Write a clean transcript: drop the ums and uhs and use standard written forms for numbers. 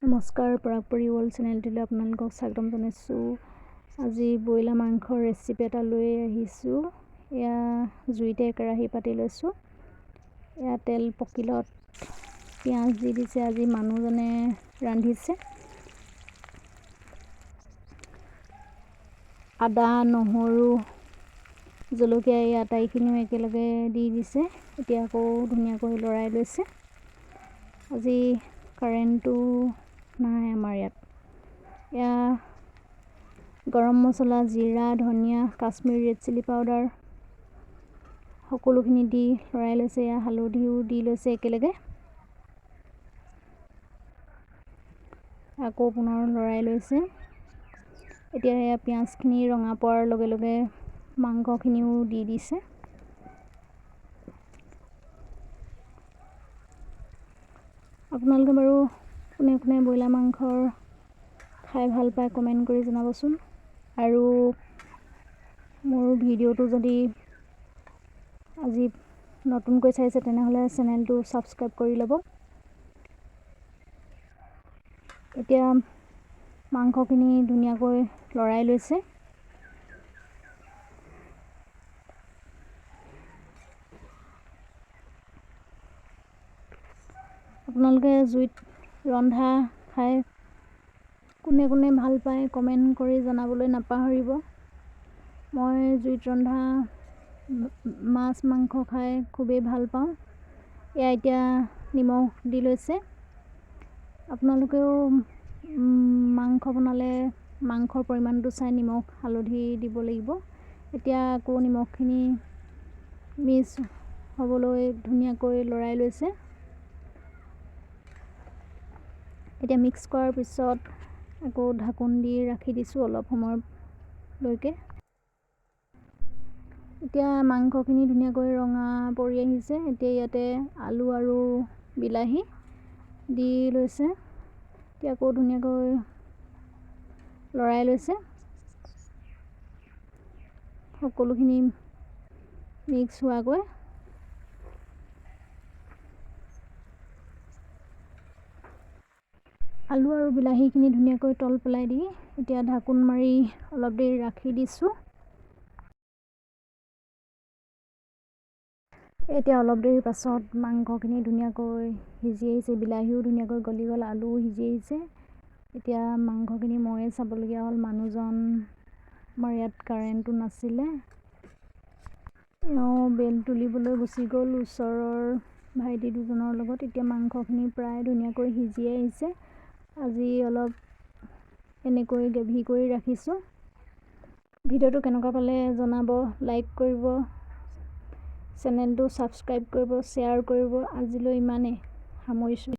নমস্কাৰ, পৰাগপৰি ৱৰ্ল্ড চেনেলটোলৈ আপোনালোকক স্বাগতম জনাইছোঁ। আজি ব্ৰইলাৰ মাংসৰ ৰেচিপি এটা লৈ আহিছোঁ। এয়া জুইতে কেৰাহী পাতি লৈছোঁ। এয়া তেল পকিলত পিঁয়াজ দি দিছে। আজি মানুহজনে ৰান্ধিছে। আদা, নহৰু, জলকীয়া এই আটাইখিনিও একেলগে দি দিছে। এতিয়া আকৌ ধুনীয়াকৈ লৰাই লৈছে। আজি কাৰেণ্টটো নাই আমাৰ ইয়াত। এয়া গৰম মছলা, জিৰা, ধনিয়া, কাশ্মীৰী ৰেড চিলি পাউডাৰ সকলোখিনি দি লৰাই লৈছে। এয়া হালধিও দি লৈছে একেলগে। আকৌ পুনৰ লৰাই লৈছে। এতিয়া এয়া পিঁয়াজখিনি ৰঙা পোৱাৰ লগে লগে মাংসখিনিও দি দিছে। আপোনালোকে বাৰু কোনে কোনে ব্ৰইলাৰ মাংসৰ খাই ভাল পায় কমেণ্ট কৰি জনাবচোন। আৰু মোৰ ভিডিঅ'টো যদি আজি নতুনকৈ চাইছে, তেনেহ'লে চেনেলটো ছাবস্ক্ৰাইব কৰি ল'ব। এতিয়া মাংসখিনি ধুনীয়াকৈ লৰাই লৈছে। আপোনালোকে জুইত ৰন্ধা খাই কোনে কোনে ভাল পায় কমেণ্ট কৰি জনাবলৈ নাপাহৰিব। মই জুইত ৰন্ধা মাছ মাংস খাই খুবেই ভাল পাওঁ। এয়া এতিয়া নিমখ দি লৈছে। আপোনালোকেও মাংস বনালে মাংসৰ পৰিমাণটো চাই নিমখ, হালধি দিব লাগিব। এতিয়া আকৌ নিমখখিনি মিক্স হ'বলৈ ধুনীয়াকৈ লৰাই লৈছে। এতিয়া মিক্স কৰাৰ পিছত আকৌ ঢাকোন দি ৰাখি দিছোঁ অলপ সময়লৈকে। এতিয়া মাংসখিনি ধুনীয়াকৈ ৰঙা পৰি আহিছে। এতিয়া ইয়াতে আলু আৰু বিলাহী দি লৈছে। এতিয়া আকৌ ধুনীয়াকৈ লৰাই লৈছে। সকলোখিনি মিক্স হোৱাকৈ। আলু আৰু বিলাহীখিনি ধুনীয়াকৈ তল পেলাই দি এতিয়া ঢাকোন মাৰি অলপ দেৰি ৰাখি দিছোঁ। এতিয়া অলপ দেৰিৰ পাছত মাংসখিনি ধুনীয়াকৈ সিজি আহিছে। বিলাহীও ধুনীয়াকৈ গলি গ'ল, আলুও সিজি আহিছে। এতিয়া মাংসখিনি ময়ে চাবলগীয়া হ'ল। মানুহজন, আমাৰ ইয়াত কাৰেণ্টটো নাছিলে, এওঁ বেল তুলিবলৈ গুচি গ'ল ওচৰৰ ভাইটি দুজনৰ লগত। এতিয়া মাংসখিনি প্ৰায় ধুনীয়াকৈ সিজি আহিছে। আজি অলপ এনেকৈ গ্ৰেভি কৰি ৰাখিছোঁ। ভিডিঅ'টো কেনেকুৱা পালে জনাব, লাইক কৰিব, চেনেলটো ছাবস্ক্ৰাইব কৰিব, শ্বেয়াৰ কৰিব। আজিলৈ ইমানেই, সামৰিছোঁ।